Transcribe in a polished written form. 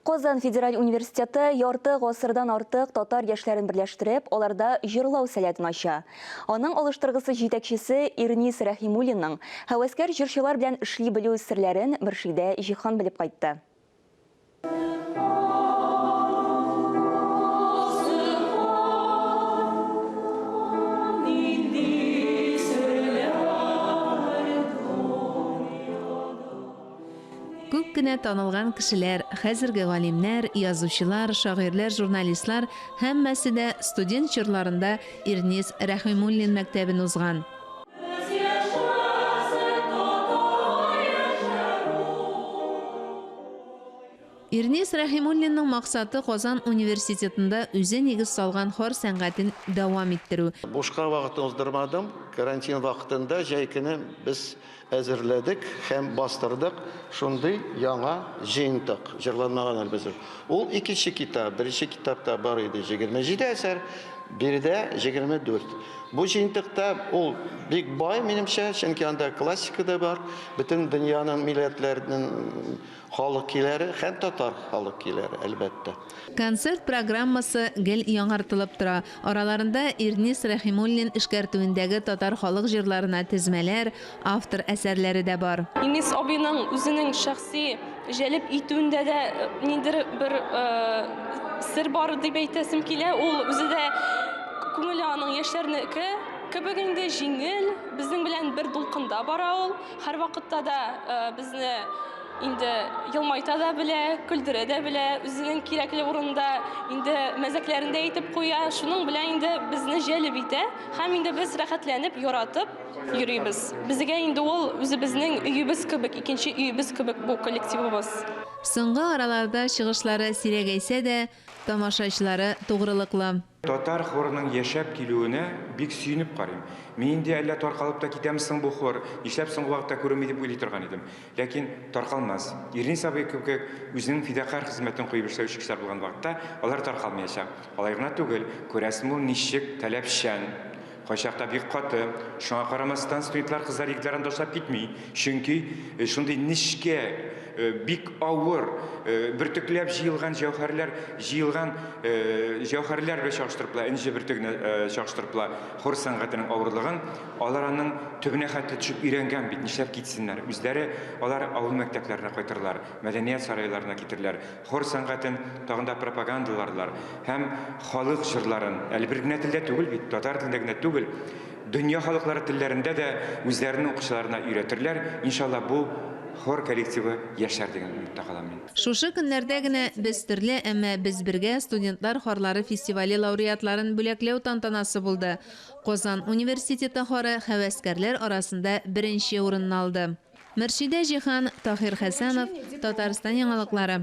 Казан федераль университеты ярты гасырдан артык татар яшьләрен берләштереп, аларда җырлау сәләтен ача. Аның алыштыргысыз җитәкчесе Ирнис Рәхимуллинның һәвәскәр җырчылар белән эшли белү серләрен Мөршидә Җиһан белеп кайтты. Күп кенә танылган кешеләр, хәзерге галимнәр, язучылар, шагыйрьләр, журналистлар, һәммәсе дә студент чорларында Ирнис Рәхимуллин мәктәбен узган. Ирнис Рәхимуллинның максаты Казан университетында үзе нигез салган хор сәнгатен дәвам иттерү. Бушка вакытны уздырмадым. Карантин вакытында җәй көне без Әзерләдек һәм бастырдык шундый яңа җыентык, Җырланмаган әлбәзер. Ул икенче китап, беренче китапта бар иде 27 әсәр, биредә 24. Бу җыентыкта ул бик бай, минемчә, чөнки анда классика да бар, бөтен дөньяның милләтләренең Халык көйләре һәм татар халык көйләре, әлбәттә. Концерт программасы гел яңартылып тора. Араларында Ирнис Рәхимуллин эшкәртүендәге татар халык җырларына тезмәләр, автор әсәрләре дә бар. Ирнис абыйның үзенең шәхси җәлеп итүендә дә ниндидер бер сер бар дип әйтәсем килә. Ул үзе дә күңеле аның яшьләрнеке кебек инде, җиңел, безнең белән бер дулкында бара ул. Һәрвакытта да безне инде елмайта да белә, көлдерә дә белә, үзенең кирәкле урынында инде мәзәкләрен дә әйтеп куя. Шуның белән инде безне җәлеп итә һәм инде без рәхәтләнеп, яратып йөрибез. Безгә инде ул үзебезнең өебез кебек, икенче өебез кебек бу коллективыбыз. Соңгы араларда чыгышлары сирәгәйсә дә, тамашачылары тугрылыклы. Татар хорының яшәп килүенә бик сөенеп карыйм. Мин инде әллә таркалып та китәме соң бу хор, нишләп соңгы вакытта күренми дип уйлый торган идем. Ләкин таркалмас. Ирнис абый кебек үзенең фидакарь хезмәтен куеп эшләүче кешеләр булган вакытта алар таркалмаячак. Алай гына түгел, күрәсең ул ничек таләпчән, кайчакта бик каты. Шуңа карамастан, студентлар, кызлар, егетләр аны ташлап китми. Чөнки шундый нечкә, бик авыр, бөртекләп җыелган җәүһәрләр, җыелган җәүһәрләр белән чагыштырып була, энҗе бөртегенә чагыштырып була хор сәнгатенең авырлыгын. Алар аның төбенә хәтле төшеп өйрәнгән бит, нишләп китсеннәр? Үзләре алар авыл мәктәпләренә кайтырлар, мәдәният сарайларына китерләр, хор сәнгатен тагын да пропагандаларлар һәм халык җырларын, әле бер генә телдә түгел бит, татар телендә генә түгел, дөнья халыклары телләрендә дә үзләренең укучыларына өйрәтерләр. Иншалла, бу хор коллективы яшәр дигән өметтә калам мин. Шушы көннәрдә генә Без төрле, әмма без бергә студентлар хорлары фестивале лауреатларын бүләкләү тантанасы булды. Казан университеты хоры һәвәскәрләр арасында беренче урынны алды. Мөршидә Җиһан, Таһир Хәсәнов, Татарстан яңалыклары.